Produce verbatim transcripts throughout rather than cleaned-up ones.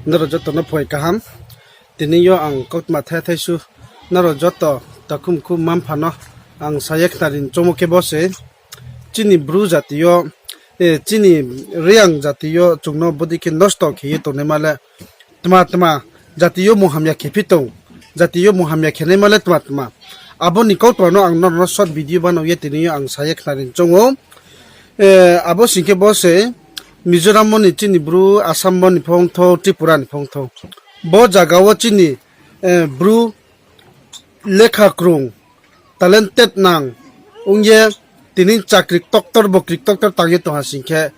Nrao joto no phai kaham. Tini yo ang kautma thai thai su. Nrao joto takhu mkhu mma mpha no ang sa ye khnari choungmo khe bo se. Chini Bru jati yo, chini Reang jati yo chung no bodei khe nosto khe ye tongnaima le tma tma jati yo munghamya khe phi tong, jati yo munghamya khenaima le tma tma. Abo ni kautma no ang nrao no short video banao ye tini yo ang sa ye khnari choung ou. Abo sing khe bo se Mizoram wo ni chini Bru, Assam wo ni phongthou, Tripura ni phongthou. Bo zaga wo chini Bru lekha krung, talented nang ong ye tini chakri ktoktor bokri ktoktor tang ye tong ha sing khe,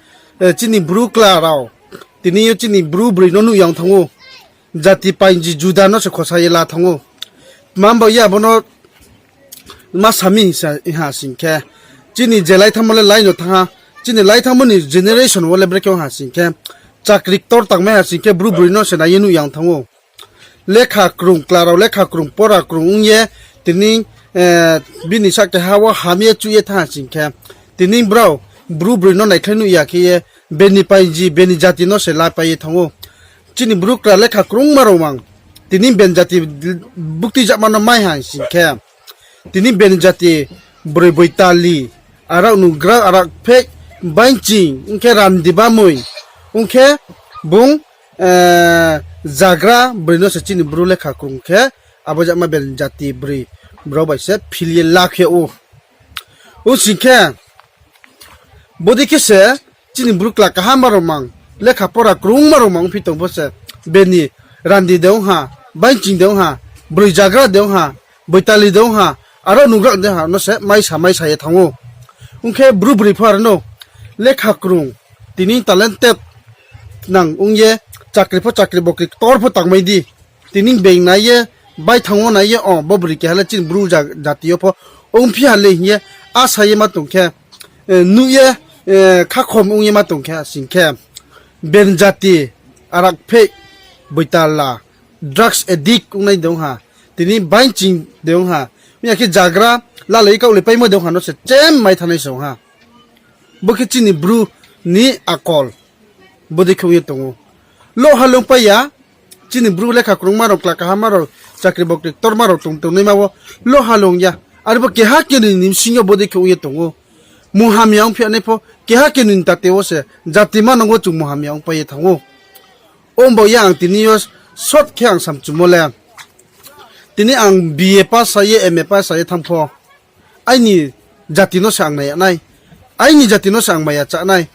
chini Bru kla rao tini yo chini Bru broi no nuh ya ong thanng ou. Jati painji juda no se khosa ye la thanng ou. Tma ba ye abo no ma sa mi ha sing khe, chini je lai thanngmo le lai no thanng ha, chini lai thanngmo ni generation wo le brekhe ong ha sing khe, chakri ktor tangmai ha sing khe Bru broi no se nai ye nuh ya ong thanng ou. Lekha krung, kla rao lekha krung, pora krung ong ye, tini bini sahkeha wo ham ye chuh ye thanng ha sing khe, tini brao Bru broi no naikhlai nuh ya khe ye, beni painji, beni jati no se lapai ye thanng ou. Chini Bru kla lekha krungma rao mang, tini ben jati bukti jama no mai ha sing khe, tini ben jati broi boitali, arao nugrak, arao phek, bainching, ong khe randi bamoi, ong khe bung zagra broi no se chini Bru lekha krung khe, abo jama ben jati broi brao bai se phil ye la khe ou. Ong sing khe, bodei khe se chini Bru kla kaham ma rao mang, lekha pora krungma rao mang ongphi tong pho se, beni randi de ong ha, bainching de ong ha, broi zagra de ong ha, boitali de ong ha, arao nugrak de ong ha no se maisa maisa ye thanng ou. Ong khe Bru broi pho aro no lekha krung, tini talented nang ong ye, chakri pho chakri bokri ktor pho tangmai di. Tini being nai ye, baithang wo nai ye, o bo broi keha le chini Bru jati yo pho ongphi ha le hing ye, asa ye ma tong khe, nuh ye, khakhom ong ye ma tong khe sing khe, ben jati, arak phek, boitala, drugs addict ongnai de ong ha, tini bainching de ong ha, ong ya khe zagra, lalai kaohlai paimo de ong ha no se chem mai thanngnai se ong ha. Bo khe chini Bru ni akol. Bodei khe ong ye tong ou. Loh halong pai ya, chini Bru lekha krungma rao, kla kaham ma rao, chakri bokri ktorma rao tong tongnaima wo loh halong ya. Are bo keha kenoi ni bsing yo bodei khe ong ye tong ou. Munghamya ongphi ya nai pho, keha kenoi ni tate wo se, jati manang wo chung munghamya ongpai ye thanng ou. Ong baoh ye ang tini yo short khe ang samchumo le, tini ang B A pass sa ye, M A pass sa ye thanng pho, aini jati no se ang nai ya nai, aini jati no se ang maya chá nai.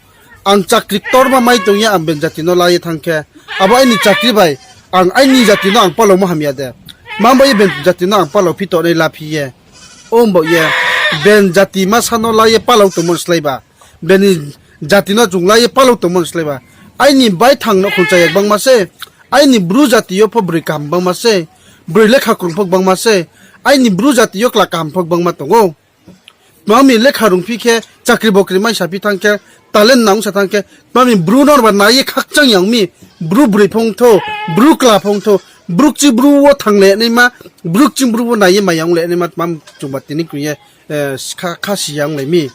Ang chakri ktorma mai tong ye ang ben jati no la ye thanng khe, abo aini chakri bai ang aini jati no ang palaomo hamya de? Tma bai ye ben jati no ang palao phi tongnai la phi ye. Ong baoh ye, ben jati masa no la ye palao tongmo ni slái ba, beni jati no chung la ye palao tongmo ni slái ba, aini baithang no khongchaya gbangma se, aini Bru jati yo pho broi kaham gbangma se, broi lekha krung pho gbangma se, aini Bru jati yo kla kaham pho gbangma tong ou. Tma mi lekha rungphi khe, chakri bokri mai saphi thanng khe, talent nang sa thanng khe, tma mi Bru no ba nai ye khakchang ya ong mi, Bru broi pho ongthou, Bru kla pho ongthou, Bru kching Bru wo thanng le naima, Bru kching Bru wo nai ye maya ong le naima, tma chung ba tini kri ye, kha, khasi ya onglai mi.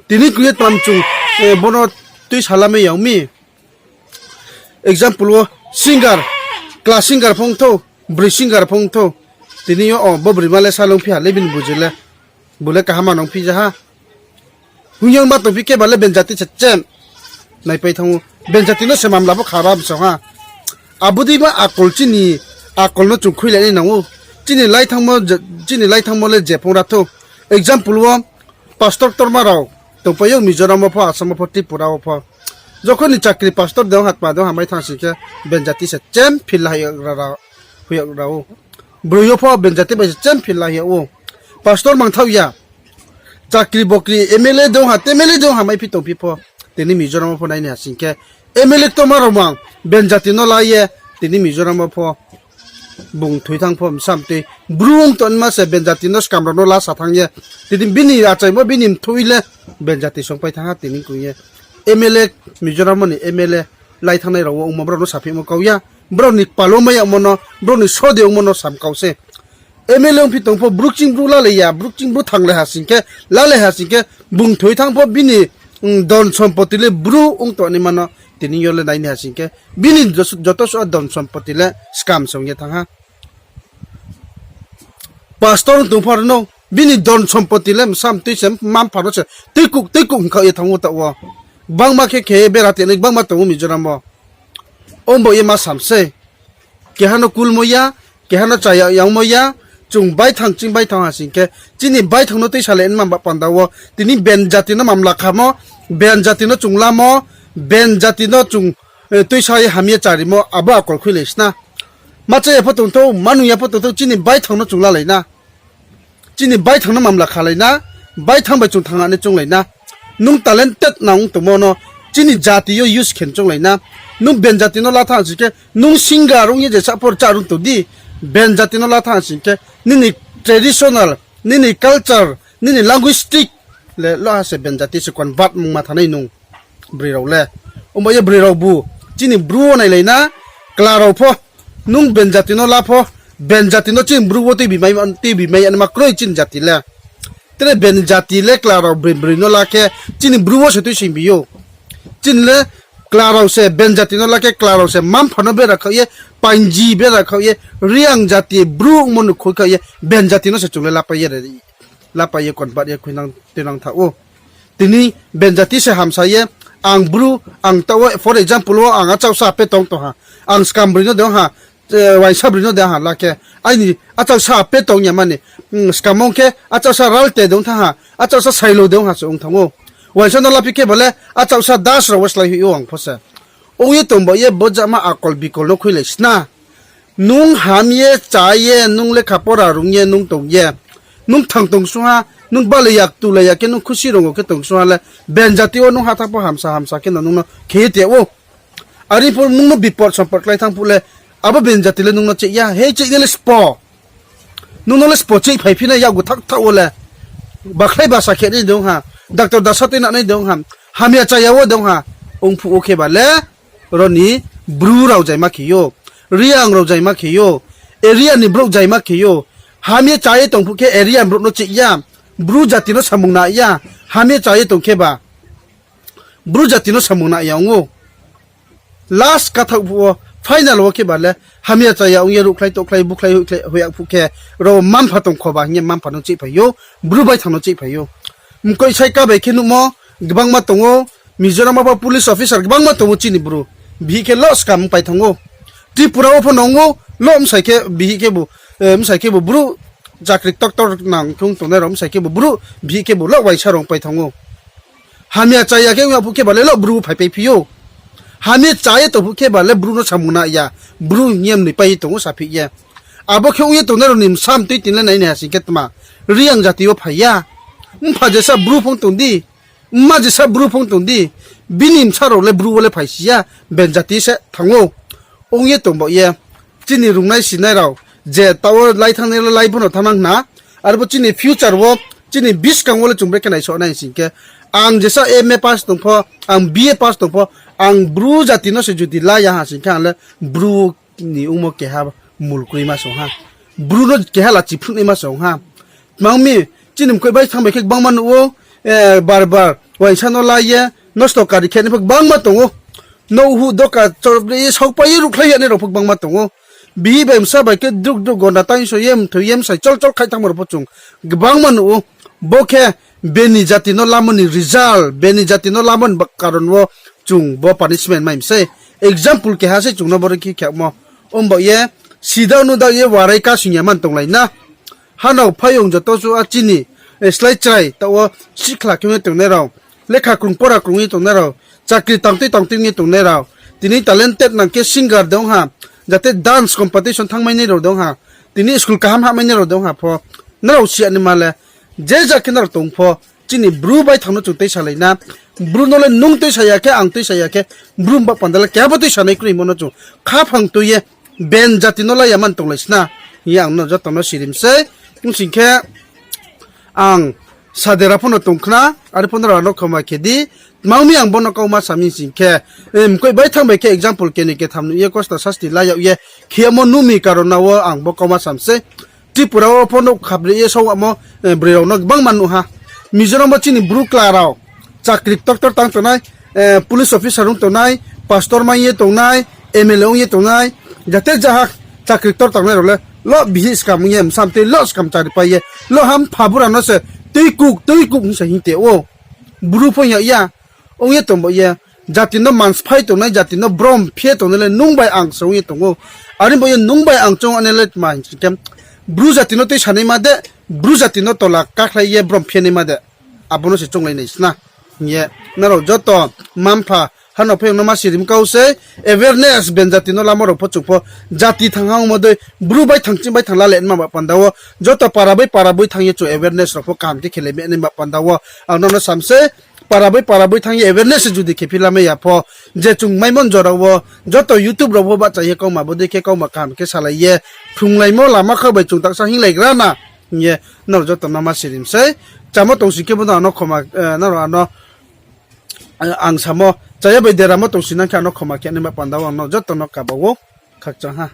Tini kri ye tma chung, bo no tui salamai ya ong mi. Example wo singer, kla singer pho ongthou, broi singer pho ongthou. Tini yo o bo broima le salongphi ha le bini buji le, bo le kaham ma nangphi ja ha. Hung ye ma tongphi khe ba le ben jati se chem naipai thanng ou. Ben jati no se mamla pho khaba bsong ha. Abo dei ma akol chini, akol no chung khuilai nai nang ou. Chini lai thanngmo le je phung ra thou. Example wo, pastor ktorma rao tongpai ou Mizoram wo pho, Assam wo pho, Tripura wo pho. Jokhon ni chakri pastor de ong ha, tma de ong ha mai thanng sing khe, ben jati se chem phil la hoih yag ra ou. Broi yo pho ben jati bai se chem phil la hoih yag ou. Pastor mangthaoh ya. Chakri bokri M L A de ong ha, M L A de ong ha maiphi tongphi pho, tini Mizoram wo pho nai ni ha sing khe, M L A ktorma rao mang ben jati no la ye, tini Mizoram wo pho bung thoi thanng pho bsa mtoi. Bru ong tongma se ben jati no skam rao no la sa thanng ye, tini bini achaimo bini mthui le ben jati songpai thanng ha tini kri ye. M L A, Mizoram wo ni M L A lai thanngnai rao wo ongmo brao no saphimo kau ya. Brao ni kpal wo mai yagmo no, brao ni sode ongmo no sam kau se. M L A ongphi tong pho Bru kching Bru lalai ya, Bru kching Bru thanng le ha sing khe, lalai ha sing khe, bung thoi thanng pho bini don sompoti le Bru ong tongnaima no tini yo le nai ni ha sing khe, bini jos-, joto suh don sompoti le scam se ong ye thanng ha. Pastor tong pho aro no, bini don sompoti le msa mtui se, mma mpha no se tuikuh tuikuh hingkhaoh ye thanng ou taoh wo. Gbangma khe khe ye bera tenai gbangma tong ou Mizoram wo. Ong bo ye ma sam sei. Keha no kulmo ya, keha no chaya yangmo ya, chung baithang ching baithang ha sing khe, chini baithang no tuisa le nma ba panda wo, tini ben jati no mamla khamo, ben jati no chung lamo, ben jati no chung, eh, tuisa ye hamya charimo, abo akol khuilai sna. Ma chaya pho tongthou, ma nung ya pho tongthou, chini baithang no chung lalai na. Chini baithang no mamla khalai na, baithang bai chung thanng nai chounglai na. Nung talented nang ong tongmo no, chini jati yo use khe chounglai na. Nung ben jati no la thanng sing khe, nung singer ong ye je sa por cha rung tong di, ben jati no la thanng sing khe, nini traditional, nini culture, nini linguistic le lo ha se ben jati se convert mungma thanai nung. Broi rao le. Ongba ye broi rao bu, chini Bru wo nailai na, kla rao pho, nung ben jati no la pho, ben jati no chini Bru wo tuibi mai, tuibi mai ya ma kroi chini jati le. Tre ben jati le kla rao broi, broi no la khe, chini Bru wo se tuisingbi ou. Chini le kla rao se ben jati no la khe, kla rao se mma mpha no bera khaoh ye, panji bera khaoh ye, Reang jati Bru ongmo no khui khaoh ye, ben jati no se chung le lapai ye re, lapai ye convert ye khuinang tuinang thaoh ou. Tini ben jati se hamsa ye, ang Bru, ang taoh wo, for example wo ang achauhsa pe tong tong ha, ang skam broi no de ong ha, eh, waisa broi no de ha la khe, aini achauhsa pe tong ya mani, hmm, skam ong khe achauhsa Ralte de ong thanng ha, achauhsa Sailo de ong ha se ong thanng ou. Waisa no laphi khe ba le achauhsa Das rao wo slái hoih ou ang pho se. Ong ye tong ba ye bo jama akol bikol no khuilai sna. Nung ham ye, chá ye, nung lekha pora rung ye, nung tong ye, nung thang tong sung ha, nung balai ya, tulai ya khe nung khusi rung wo khe tong sung ha le, ben jati wo nung hathang pho hamsa hamsa khe no nung no khe ye te ou. Are pho nung no bipot sompot klái thanng phuh le, abo ben jati le nung no cheih ya, hei cheih nai le spo. Nung no le spo cheih phai phi nai yakgu thak thak wo le. Bakhlai basa khe nai de ong ha, doctor dasa tuinang nai de ong ha, hamya chaya wo de ong ha, ong phuh wo khe ba le, ro ni Bru rao jaima khe ou, Reang rao jaima khe ou, area ni brouh jaima khe ou, hamya chá ye tong phuh khe area ni brouh no cheih ya, Bru jati no samung na ya, hamya chá ye tong khe ba, Bru jati no samung na ya ong ou. Last kathaoh phuh wo, final wo khe ba le, hamya chaya ong ye ruhkhlai tohkhlai bukhlai hoihkhlai hoih ya phuh khe, ro mma mpha tong kho ba hing ye mma mpha no cheih phai ou, Bru baithang no cheih phai ou. Mkoih sai ka bai khe nuhmo, gbangma tong ou, Mizoram wo pho police officer gbangma tong ou chini Bru. Bihih khe lo skam pai thanng ou. Tripura wo pho nung ou, lo bsai khe bihih khebu, eh, bsai khebu Bru chakri doctor nang khe ong tongnai rao, bsai khebu Bru, bihih khebu lo waisa rao pai thanng ou. Hamya chaya khe ong ya phuh khe ba le lo Bru phaipai phi ou. Hamya chá ye tong phuh khe ba le Bru no samung na ya, Bru hing ye mnoi pai ye tong ou saphi ye. Abo khe ong ye tongnai rao ni bsa mtui tini le nai ni ha sing khe tma, Reang jati wo phai ya. Mpha jesa Bru phung tong di, mma jesa Bru phung tong di, bini bsa rao le Bru wo le phai si ya, ben jati se thanng ou. Ong ye tong ba ye, chini rungnai sinai rao, je taoh wo lai thanngnai le lai pho no thanngnang na, arpho chini future wo, chini buskang wo le chung brekhe naisoh nai sing khe, ang jesa M A pass tong pho, ang B A pass tong pho, ang Bru jati no se judi la ya ha sing khe ang le Bru ni ongmo keha mul kroima se ong ha. Bru no keha lachi phruhnaima se ong ha. Tma ong mi, chini mkoih bai thanng bai khe gbangma nuh ou, eh, bar bar waisa no la ye, nosto kari khe nai pho gbangma tong ou. Nouh huh doka chorbre ye saopai ye ruhkhlai ya nai rao pho gbangma tong ou. Bihih bai bsa bai khe druk druk gonda tangso ye mthoi ye bsai chol chol khai thanngmo rao pho chung gbangma nuh ou. Bo khe beni jati no lamo ni result, beni jati no lamo ni ba-, karon wo chung bo punishment mai mi sei. Example keha sei chung no boro khe khemo. Ongba ye, sida no da ye warai kasing ya man tonglai na. Hanao phaiyong joto suh a chini, eh, slái chrai, taoh wo sikhla khe ong ye tongnai rao, lekha krung pora krung ye tongnai rao, chakri tangtui tangtui ong ye tongnai rao, tini talented nang khe singer de ong ha, jate dance competition thanngmai nai rao de ong ha, tini school kaham hahmai nai rao de ong ha pho, nrao si ya naima le, je ja khe nrao tong pho, chini Bru baithang no chung tuisalai na, Bru no le nung tuisa ya khe, ang tuisa ya khe, Bru ba panda le keha pho tuisanai kroimo no chung khaphang tui ye, ben jati no la ya man tonglai sna, hing ye ang no joto no sirim sei, ong sing khe, ang sadera pho no tong khna, are pho no rao no khoma khe di, tma ong mi ang bo no kauma sa mi sing khe, eh, mkoih bai thanng bai khe example keni ketham nuh ye kosto sasti la yag ye, khemo nuh mi karon wo ang bo kauma sa mi sei. Tripura wo pho nouh khabre ye songamo, eh, broi rao no gbangma nuh ha. Mizoram wo chini Bru kla rao, chakri doctor tang tongnai, eh, police officer ong tongnai, Pastor mai ye tongnai, M L A ong ye tongnai, jate jaha chakri ktor tangnai rao le, lo bihih skam ong ye, bsa mtoi lo skam chari pai ye, lo hampha bura no se, tuikuh, tuikuh hing se hing te ou. Bru pho hing ya, ong ye tong bo ye, jati no mansphai tongnai, jati no brom phe tongnai le nung bai ang se ong ye tong ou. Are bo ye nung bai ang choung ane le tma hing khe, Bru jati no tuisanaima de, Bru jati no tola kakhlai ye brom phenaima de. Abo no se chounglai nai sna. Hing ye, nrao joto mma-mpha, hano phaiyong no ma sirim kau sei, awareness ben jati no lama rao pho chung pho, jati thang hangmo dei, Bru baithang ching baithang lale nma ba panda wo, joto para bai para boi thanng ye chung awareness rao pho kaham khe khelai nai ba panda wo, ang nrao no sam sei, para bai para boi thanng ye awareness judi khephi lamai ya pho, je chung maimo jora wo, joto YouTube rao pho bahcha ye kauma bodei khe kauma kaham khe salai ye, phrunglaimo lama kha bai chung taksa hinglaigra na, hing ye, nrao joto no ma sirim sei, chamo tongsi khe bo no ano khoma, nrao ano, ang samo, chaya bai deramo tongsi nang khe ano khoma khe nai ba panda wo ang no joto no kaba ou, khakchang ha.